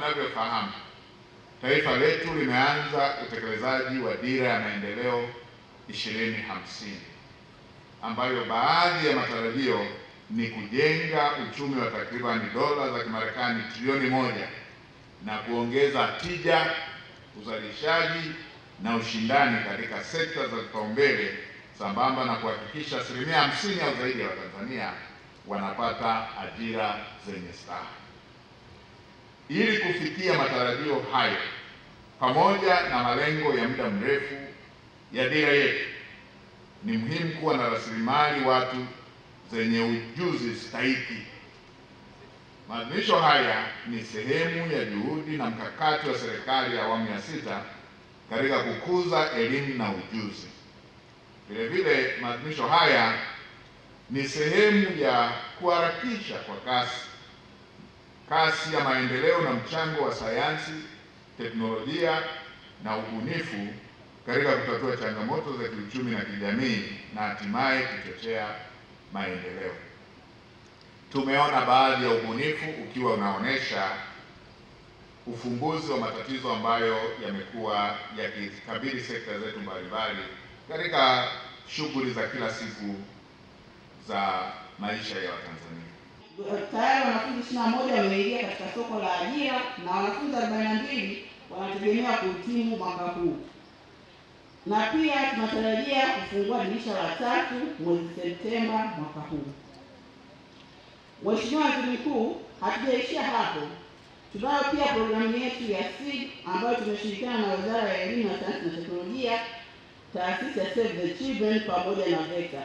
mnavyofahamu, taifa letu limeanza utekelezaji wa Dira ya Maendeleo 2050 ambayo baadhi ya matarajio ni kujenga uchumi wa takribani dola za Kimarekani trilioni 1 na kuongeza tija, uzalishaji na ushindani katika sekta za kipaumbele sambamba na kuhakikisha 50% au zaidi ya Watanzania wanapata ajira zenye staha. Ili kufikia matarajio hayo pamoja na malengo ya muda mrefu ya dira yetu, ni muhimu kuwa na rasilimali watu zenye ujuzi stahiki. Maadhimisho haya ni sehemu ya juhudi na mkakati wa serikali ya awamu ya 6 katika kukuza elimu na ujuzi. Vile vile maadhimisho haya ni sehemu ya kuharakisha kwa kasi ya maendeleo na mchango wa sayansi, teknolojia na ubunifu katika kutatua changamoto za kiuchumi na kijamii na hatimaye kuchochea maendeleo. Tumeona baadhi ya ubunifu ukiwa unaonesha ufumbuzi wa matatizo ambayo yamekuwa yakikabili sekta zetu mbalimbali katika shughuli za kila siku za maisha ya Watanzania. Tayari wanafunzi 21 wameingia katika soko la ajira na wanafunzi 42 wanategemea kuhitimu mwaka huu, na pia tunatarajia kufungua dirisha la tatu mwezi Septemba mwaka huu. Mheshimiwa Waziri Mkuu, hatujaishia hapo. Tunayo pia programu yetu ya SEED ambayo tumeshirikiana na Wizara ya Elimu na Sayansi na Teknolojia, taasisi ya Save the Children pamoja na VETA.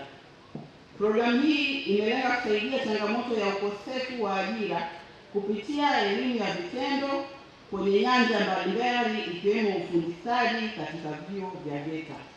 Programu hii imelenga kusaidia changamoto ya ukosefu wa ajira kupitia elimu ya vitendo kwenye nyanja mbalimbali ikiwemo ufundishaji katika vyuo vya VETA.